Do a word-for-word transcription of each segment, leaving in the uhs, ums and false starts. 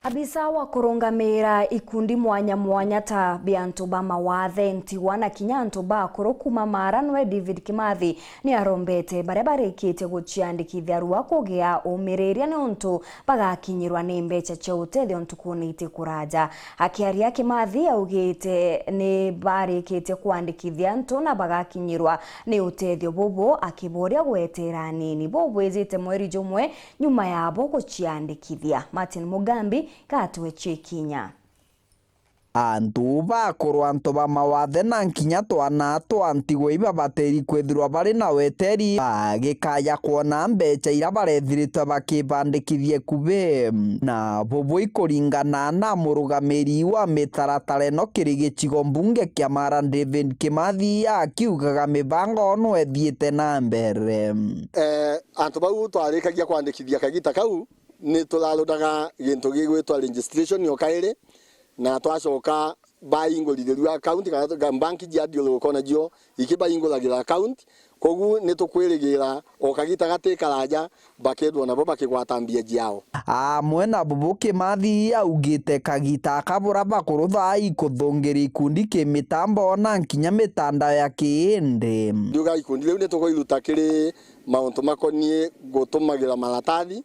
Abisa wa kurungamira ikundi mwanya mwanya ta bia antu ba mawathe, ntigwa na kinya antu ba akuru kuuma Maara nwe David Kimathi ni arombete baria barikitie guciandikithia rua kugia umiriria niuntu bagakinyirwa ni mbeca cia utethio ntukuni iti kuraja. Akiaria, Kimathi augite ni barikitie kwandikithia antu na bagakinyirwa ni utethio bubu, akiboria gwetera anini bubwijite mweri jumwe nyuma yabo guciandikithia. Martin Mugambi gatwe cikinya. Antu bakuru, antu ba mawathe na nkinya twana twa ntigwa ibabateri kwithirwa bari na weteri bagikaya kwona mbeca ira barethiritwe bakibandikithia ikubi. Na bubu ikuringana na murugamiri wa mitaratara ino kiri gicigo mbunge kia Maara, David Kimathi akiugaga mibango no ethiite na mbere. Eh, antu bau twarikagia kwandikithia kagita kau, ni turarudaga gintu gigwitwa registration o kairi, na twacoka baingurithirua account, kana ga-, bank jiathiururuka nacio ikibainguragira account. Kogu ni tukwirigira o kagita gati karaja, bakethirwa nabo bakigwata mbia ciao. Amwe na bubu, Kimathi augite kagita aka bura bakurutha ikuthungira ikundi kimitambo na nkinya mitandao ya kiindi. Ndiuga ikundi riu ni tukuiruta kiri mauntu makonie gutumagira maratathi,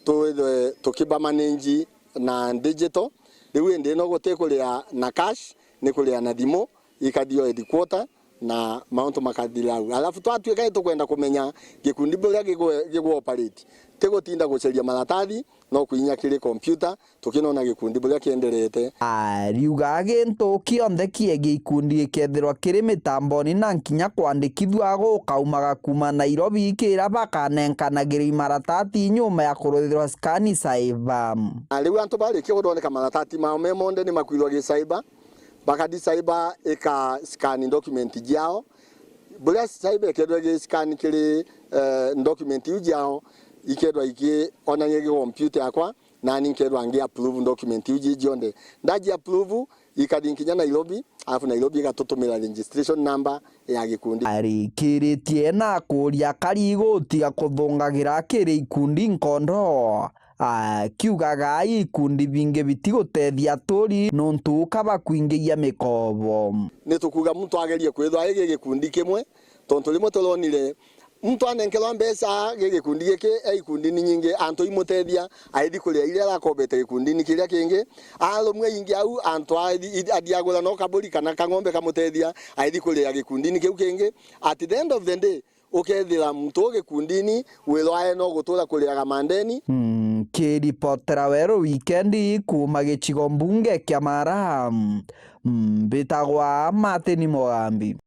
twithwe tukibamanage na digital. Riu indi ino guti kuria na cash, ni kuria na thimu, ikathio headquarter na mauntu makathira au. Alafu twatuika ni tukwenda kumenya gikundi buria gigwe-, gigwe operate, ti gutinda gucaria maratathi, no kuinya kiri computer, tukinona gikundi buria kienderete. Ariuga gintu kionthe kiegie ikundi gikethirwa kiri mitamboni na nkinya kwandikithua gukaumaga kuuma Nairobi kira bakanenkanagirwa imaratati nyuma ya kuruthirwa scan cyber. Na riu antu barikia guthondeka maratati mao me monthe ni makwithwa gi cyber, bakathi cyber ika scan document ciao. Buria cyber ikethirwa igi scan kiri, eh, document iu ciao, ikethirwa ikionania gi computer yakwa, nani nkethirwa ngi approve document iu ji cionthe. Ndaji approve, ikathi nkinya Nairobi, alafu Nairobi igatutumira registration number ya gikundi. Arikiritie na kuria akari gutiga kuthungagira kiri ikundi nkondo, akiugaga ikundi bingi bitigutethia aturi nontu uka bakwingiia mikobo. Ni tukuuga muntu agerie kwithwa igi gikundi kimwe, tontu rimwe turonire muntu anenkerwa mbeca gi gikundi giki, e ikundi ni nyingi, antu imutethia, aithi kuria iria arakobete gikundini kiria kingi, arumwa ingi au, antu athi-, athi agura no kaburi kana kang'ombe kamutethia, aithi kuria gikundini kiu kingi. At the end of the day, ukethira muntu u gikundini, withwa ae no gutura kuriaga mandeni. Mm, kiripotera Weru Wikendi kuuma gicigo mbunge kia Maara, mm, mbitagwa Martin Mugambi.